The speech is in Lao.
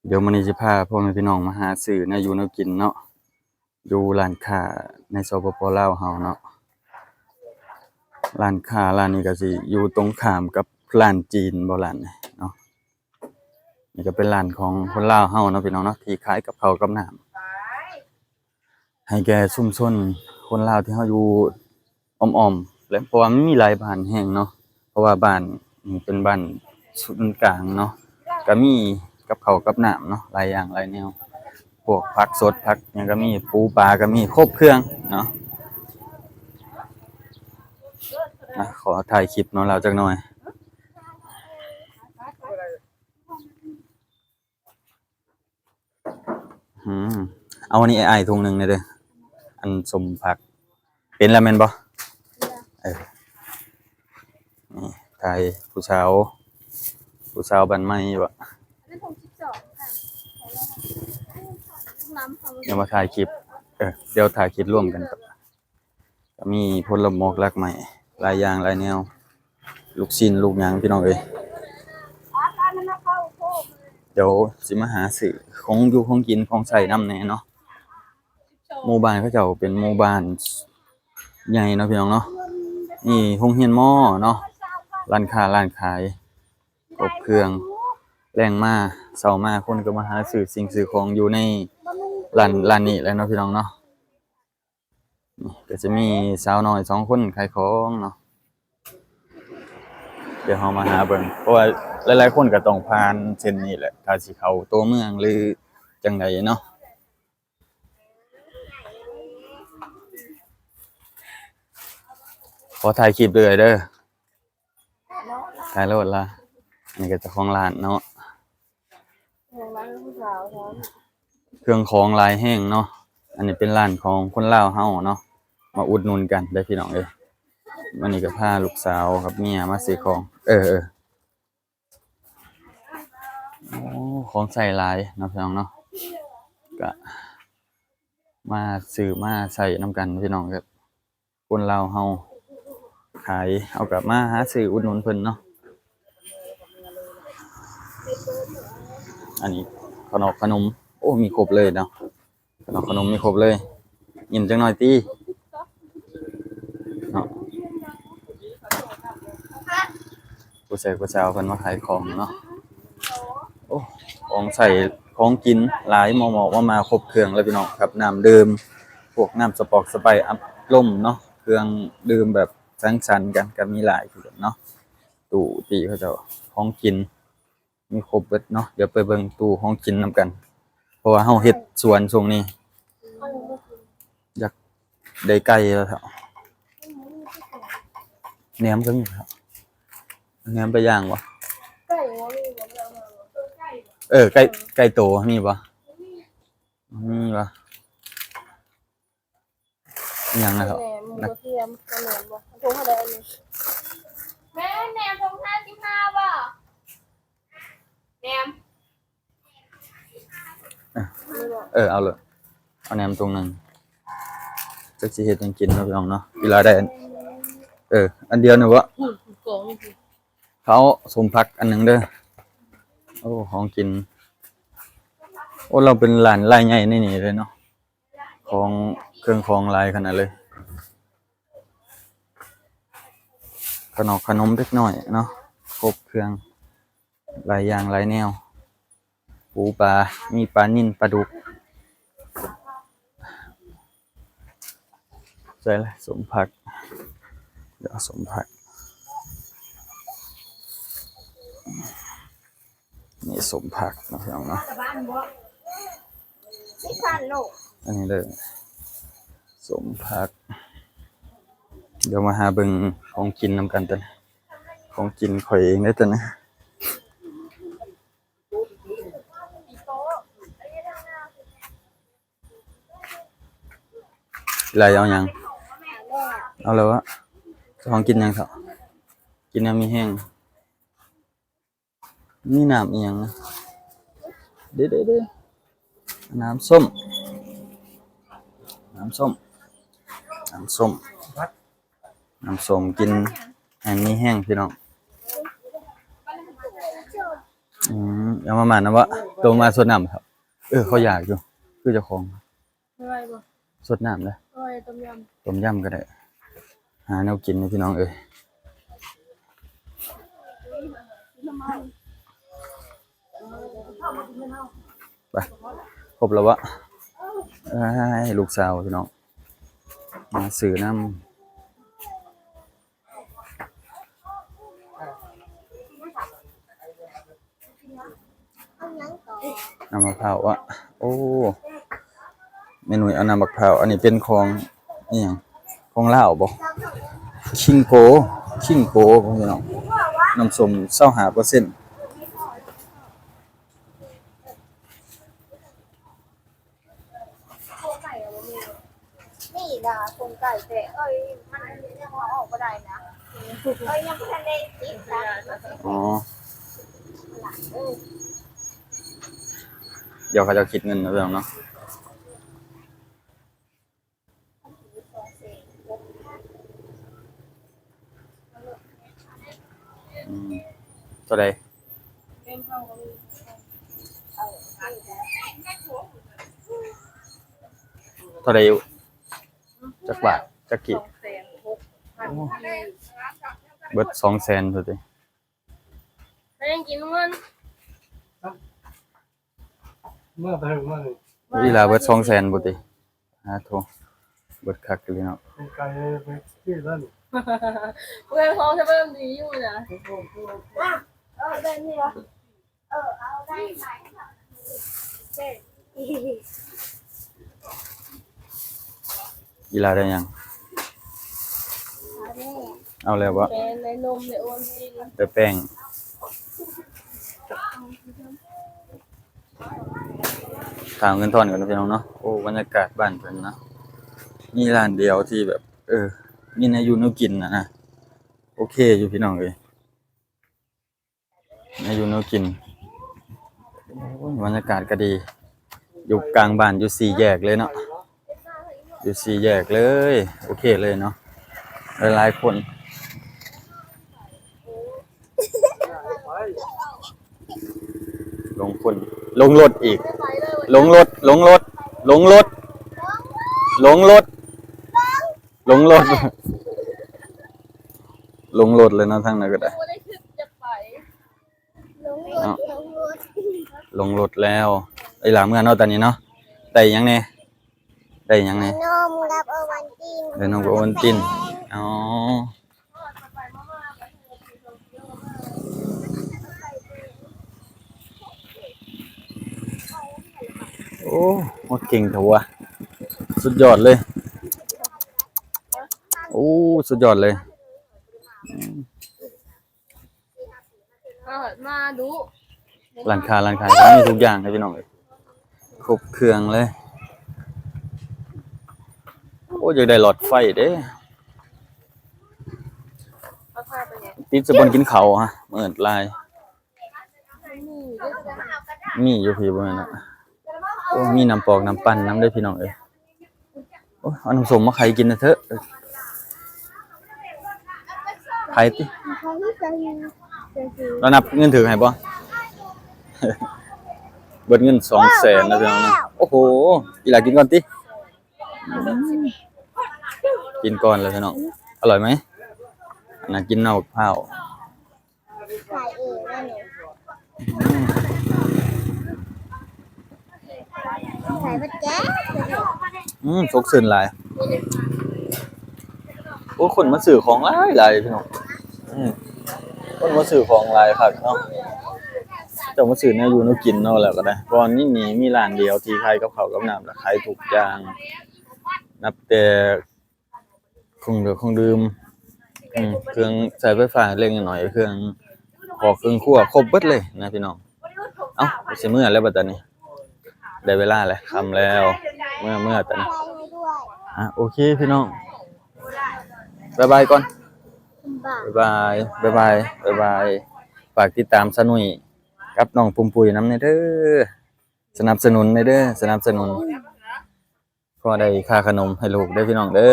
ດຽວມື້ນີ້ຊິພາພໍ່ແມ່ພີ່ນ້ອງມາຫາຊື້ແນວຢູ່ແນວກິນເນາະ ຢູ່ຮ້ານຄ້າໃນ ສປປ ລາວ ເຮົາເນາະ. ຮ້ານຄ້າຮ້ານນີ້ກໍຊິຢູ່ຕົງຂ້າມກັບຮ້ານຈີນບໍ ຮ້ານນີ້ເນາະ. ນີ້ກໍເປັນຮ້ານຂອງຄົນລາວເຮົາເນາະ ພີ່ນ້ອງເນາະ ທີ່ຂາຍກັບເຂົ້າກັບນ້ຳ ໃຫ້ແກ່ຊຸມຊົນຄົນລາວທີ່ເຮົາຢູ່ອ້ອມໆ ແລະ ເພາະວ່າມັນມີຫຼາຍບ້ານແຮງເນາະ ເພາະວ່າບ້ານນີ້ເປັນບ້ານສູນກາງເນາະ ກະມີກັບເຂົ້າກັບນ້ຳເນາະ ຫຼາຍຢ່າງຫຼາຍແນວ ພວກຜັກສົດຜັກຫຍັງກະມີ ປູປາກະມີ ຄົບເຄື່ອງເນາະ. ອ່ະ ຂໍຖ່າຍຄລິບເນາະ ລາວຈັກໜ່ອຍ. ອືມ ເອົາອັນນີ້ໃຫ້ອ້າຍຖົງໜຶ່ງແດ່ເດີ ອັນສົ້ມຜັກ. ເປັນແລ້ວແມ່ນບໍ່? ເອີ ນີ້ຖ່າຍຜູ້ສາວ ຜູ້ສາວບ້ານໃໝ່ຢູ່ບໍ? ອັນນັ້ນຖົງສິບສອງຄ່ະ ຍັງມາຖ່າຍຄລິບ ເອີ ດຽວຖ່າຍຄລິບລວມກັນ ກໍມີຜົນລະໝອກລາກໄມ້ຫຼາຍຢ່າງຫຼາຍແນວ ລູກຊິ້ນລູກຫຍັງ ພີ່ນ້ອງເອີຍ. ດຽວຊິມາຫາຊື້ຂອງຢູ່ຂອງກິນຂອງໃຊ້ນຳແດ່ເນາະ. ໝູ່ບ້ານເຂົາເຈົ້າເປັນໝູ່ບ້ານໃຫຍ່ເນາະ ພີ່ນ້ອງເນາະ ມີໂຮງຮຽນ ມ ເນາະ ຮ້ານຄ້າຮ້ານຂາຍຄົບເຄື່ອງ. ແລງມາ ເຊົ້າມາຄົນກໍມາຫາຊື້ສິ່ງຊື້ຂອງຢູ່ໃນຮ້ານ ຮ້ານນີ້ແຫຼະເນາະ ພີ່ນ້ອງເນາະ. ນີ້ກໍຈະມີສາວນ້ອຍສອງຄົນຂາຍຂອງເນາະ ດຽວເຮົາມາຫາເບິ່ງ ເພາະວ່າຫຼາຍໆຄົນກໍຕ້ອງຜ່ານເສັ້ນນີ້ແຫຼະ ຖ້າຊິເຂົ້າຕົວເມືອງ ຫຼື ຈັ່ງໃດເນາະ. ຂໍຖ່າຍຄລິບເລີຍເດີ ຖ່າຍໂລດລະ. ອັນນີ້ກໍເຈົ້າຂອງຮ້ານເນາະ ຂອງຮ້ານຜູ້ສາວເນາະ ເຄື່ອງຂອງຫຼາຍແຮງເນາະ. ອັນນີ້ເປັນຮ້ານຂອງຄົນລາວເຮົາເນາະ ມາອຸດໜູນກັນເດີພີ່ນ້ອງເອີຍ. ມື້ນີ້ກໍພາລູກສາວກັບເມຍມາຊື້ຂອງ ເອີ ເອີ ໂອ້ ຂອງໃຊ້ຫຼາຍເນາະ ພີ່ນ້ອງເນາະ ກະມາຊື້ມາໃຊ້ນຳກັນ ພີ່ນ້ອງເອີຍ. ຄົນລາວເຮົາຂາຍ ເຮົາກໍມາຫາຊື້ອຸດໜູນເພິ່ນເນາະ. ອັນນີ້ຂະໜອກຂະໜົມ ໂອ້ ມີຄົບເລີຍເນາະ ຂະໜອກຂະໜົມມີຄົບເລີຍ. ຍິ້ມຈັກໜ້ອຍຕິເນາະ ຜູ້ຊາຍຜູ້ສາວເພິ່ນມາຂາຍຂອງເນາະ. ໂອ້ ຂອງໃຊ້ຂອງກິນຫຼາຍ ໝໍ້ໆ ມາໆ ຄົບເຄື່ອງເລີຍພີ່ນ້ອງ ກັບນ້ຳດື່ມ ພວກນ້ຳສະປອກສະໄປ ອັດລົມເນາະ ເຄື່ອງດື່ມແບບສັງສັນກັນກໍມີຫຼາຍຄືກັນເນາະ. ຕູ້ຕີ້ເຂົາເຈົ້າ ຂອງກິນມີຄົບເບິດເນາະ. ດຽວໄປເບິ່ງຕູ້ຂອງກິນນຳກັນ ເພາະວ່າເຮົາເຮັດສວນຊ່ວງນີ້ ຢາກໄດ້ໄກ່ແລ້ວເທາະ. ແໜມກໍມີເທາະ ແໜມໄປຍ່າງບໍ່? ໄກ່ບໍ່ມີບໍ່? ເອີ ໄກ່ ໄກ່ໂຕມີບໍ່? ມີບໍ່? ອີ່ຫຍັງນະເທາະ? ແໜມ ກະທຽມ ກະແໜມບໍ່? ຖົງເທົ່າໃດອັນນີ້? ແມ່ ແໜມຖົງຫ້າສິບຫ້າບໍ່? ແໜມ ເອີ ເອີ ເອົາເລີຍ ເອົາແໜມຖົງໜຶ່ງ. ຈັກຊິເຮັດຫຍັງກິນເນາະ ພີ່ນ້ອງເນາະ ເວລາໄດ້ອັນ ເອີ ອັນດຽວນີ້ບໍ? ອືມ ກອງນີ້ ເຂົາສົ້ມຜັກອັນໜຶ່ງເດີ. ໂອ້ ຂອງກິນ ໂອ້ ລາວເປັນຮ້ານລາຍໃຫຍ່ໃນນີ້ເລີຍເນາະ ຂອງ ເຄື່ອງຂອງຫຼາຍຂະໜາດເລີຍ. ຂະໜອກຂະໜົມເດັກນ້ອຍເນາະ ຄົບເຄື່ອງຫຼາຍຢ່າງຫຼາຍແນວ ປູປາ ມີປານິນ ປາດຸກ. ໃສ່ລະ ສົ້ມຜັກ ດຽວເອົາສົ້ມຜັກ ນີ້ສົ້ມຜັກເນາະ ພີ່ນ້ອງເນາະ. ອັນນີ້ເດີ ສົ້ມຜັກ. ດຽວມາຫາເບິ່ງຂອງກິນນຳກັນຕົວນີ້ ຂອງກິນຂ້ອຍເອງເດີຕົວນີ້. ຫຼາຍເອົາຫຍັງ? ເອົາແລ້ວວະ ເຈົ້າຂອງກິນຫຍັງເທາະ? ກິນແນວມີແຮງ. ມີນ້ຳອີ່ຫຍັງນະ? ເດ້ໆໆ ນ້ຳສົ້ມ ນ້ຳສົ້ມ ນ້ຳສົ້ມ ນ້ຳສົ້ມ ກິນແຮງມີແຮງ ພີ່ນ້ອງ. ອືມ ເອົາມາມ່ານນຳວະ? ໂຕມາສວດນ້ຳ. ເອີ ເຂົາຢາກຢູ່ ຄືເຈົ້າຂອງ. ເອົາໄວ້ບໍ່? ສວດນ້ຳເດີ. ເອົາໄວ້ຕົ້ມຍຳ. ຕົ້ມຍຳກໍໄດ້. ຫາແນວກິນເດີພີ່ນ້ອງເອີຍ. ໄປ ຄົບແລ້ວວະ? ເອີຍ ລູກສາວພີ່ນ້ອງ ມາຊື້ນຳ. ນ້ຳມະພ້າວອະ. ໂອ້ ແມ່ນຸ້ຍເອົານ້ຳບັກພ້າວ. ອັນນີ້ເປັນຂອງອີ່ຫຍັງ? ຂອງລາວບໍ່? ຄິງໂກ ຄິງໂກ ພີ່ນ້ອງ. ນ້ຳສົ້ມ ຊາວຫ້າເປີເຊັນ. ນີ້ນະ ໂຄງໄກ່ ແຕ່ ເອີຍ ມັນຍັງເອົາອອກບໍ່ໄດ້ນະ. ເອີຍ ຍັງບໍ່ທັນໄດ້ຕິດນະ. ອໍ ເອີ ດຽວເຂົາເຈົ້າຄິດເງິນເນາະ ພີ່ນ້ອງເນາະ. ອືມ ເທົ່າໃດ? ເທົ່າໃດ? ຈັກບາດ? ຈັກກີບ? ໂອ້ ເບິດສອງແສນພຸ້ນຕິ. ໄປຍັງກິນເງິນ ເມື່ອໄປເມື່ອນີ້ ອີ່ຫຼ້າເບິດສອງແສນພຸ້ນຕິ. ອາໂທ ເບິດຄັກອີ່ຫຼີເນາະ. ໄກໄປທີ່ນັ້ນ ເພື່ອນຂອງຈະເບິ່ງດີຢູ່ນະ. ເອີ ແບບນີ້ວະ? ເອີ ເອົາໄດ້. ອີ່ຫຼ້າໄດ້ຫຍັງ? ເອົາແລ້ວບໍ່? ແປ້ງ ໄດ້ນົມ ໄດ້ໂອວັນຕິນ ໄດ້ແປ້ງ. ຖ້າເອົາເງິນທອນກ່ອນເນາະ ພີ່ນ້ອງເນາະ. ໂອ້ ບັນຍາກາດບ້ານເພິ່ນເນາະ ມີຮ້ານດຽວທີ່ແບບ ເອີ ມີແນວຢູ່ແນວກິນນະ ໂອເຄຢູ່ ພີ່ນ້ອງເອີຍ. ແນວຢູ່ແນວກິນ ໂອ້ຍ ບັນຍາກາດກໍດີ ຢູ່ກາງບ້ານ ຢູ່ສີ່ແຍກເລີຍເນາະ ຢູ່ສີ່ແຍກເລີຍ ໂອເຄເລີຍເນາະ ຫຼາຍໆຄົນ. ລົງຄົນ ລົງລົດອີກ ລົງລົດ ລົງລົດ ລົງລົດ ລົງລົດ ລົງລົດ ລົງລົດເລີຍເນາະ ທາງນັ້ນກໍໄດ້ ບໍ່ໄດ້ຄິດຈະໄປ ລົງລົດ ເນາະ ລົງລົດ ລົງລົດແລ້ວ. ໄອ້ຫຼ້າເມືອເນາະ ຕອນນີ້ເນາະ ໄດ້ຫຍັງແດ່? ໄດ້ຫຍັງແດ່? ນົມກັບໂອວັນຕິນ ໄດ້ນົມກັບໂອວັນຕິນ ອໍ. ໂອ້ ຮອດເກັ່ງແທ້ວະ ສຸດຍອດເລີຍ ໂອ້ ສຸດຍອດເລີຍ ອືມ. ມາດຸ ຮ້ານຄ້າ ຮ້ານຂາຍ ມີທຸກຢ່າງເລີຍ ພີ່ນ້ອງເອີຍ ຄົບເຄື່ອງເລີຍ. ໂອ້ ຢາກໄດ້ຫຼອດໄຟເດ້ ຕິດສະບ່ອນກິນເຂົ້າຮະ ມືດຫຼາຍ ມີຢູ່ພີ້ ບໍ່ແມ່ນນະ. ໂອ້ ມີນ້ຳປອກນ້ຳປັ່ນນຳເດີ ພີ່ນ້ອງເອີຍ. ໂອ້ຍ ເອົານ້ຳສົ້ມມາໃຫ້ກິນນະເທີະ ໃຜຕິ ລາວນັບເງິນຖືກໃຫ້ບໍ່? ເບິດເງິນສອງແສນນະ ພີ່ນ້ອງນະ. ໂອ້ໂຫ ອີ່ຫຼ້າກິນກ່ອນຕິ ກິນກ່ອນເລີຍ ພີ່ນ້ອງ. ອະຮ່ອຍໄໝ? ອັນນັ້ນກິນນ້ຳບັກພ້າວ. ຂາຍເອງອັນນີ້ ຂາຍບັດແຈ. ອືມ ສົດຊື່ນຫຼາຍ. ໂອ້ ຄົນມາຊື້ຂອງຫຼາຍໆ ພີ່ນ້ອງ. ອືມ ຄົນມາຊື້ຂອງຫຼາຍຄັກເນາະ. ເຈົ້າມາຊື້ແນວຢູ່ແນວກິນເນາະ ແລ້ວກໍໄດ້ ເພາະວ່າມີ ມີ ມີຮ້ານດຽວທີ່ຂາຍກັບເຂົ້າກັບນ້ຳ ແລ້ວຂາຍທຸກຢ່າງ ນັບແຕ່ ເຄື່ອງດື່ມ ເຄື່ອງດື່ມ ອືມ ເຄື່ອງໃຊ້ໄຟຟ້າເລັກໆນ້ອຍໆ ເຄື່ອງ ຂອງເຄື່ອງຄົວ ຄົບເບິດເລີຍນະພີ່ນ້ອງ. ເອົ້າ ຊິເມືອແລ້ວບັດຕານີ້ ໄດ້ເວລາແລ້ວ ຄ່ຳແລ້ວ ເມືອ ເມືອຕານີ້. ອ່ະ ໂອເຄພີ່ນ້ອງ ບາຍບາຍກ່ອນ ບາຍບາຍ ບາຍບາຍ ບາຍບາຍ. ຝາກຕິດຕາມສາວນຸ້ຍກັບນ້ອງປຸ້ມປຸ້ຍນຳແດ່ເດີ ສະໜັບສະໜູນແດ່ເດີ ສະໜັບສະໜູນ. ພໍໄດ້ຄ່າຂະໜົມໃຫ້ລູກເດີພີ່ນ້ອງເດີ.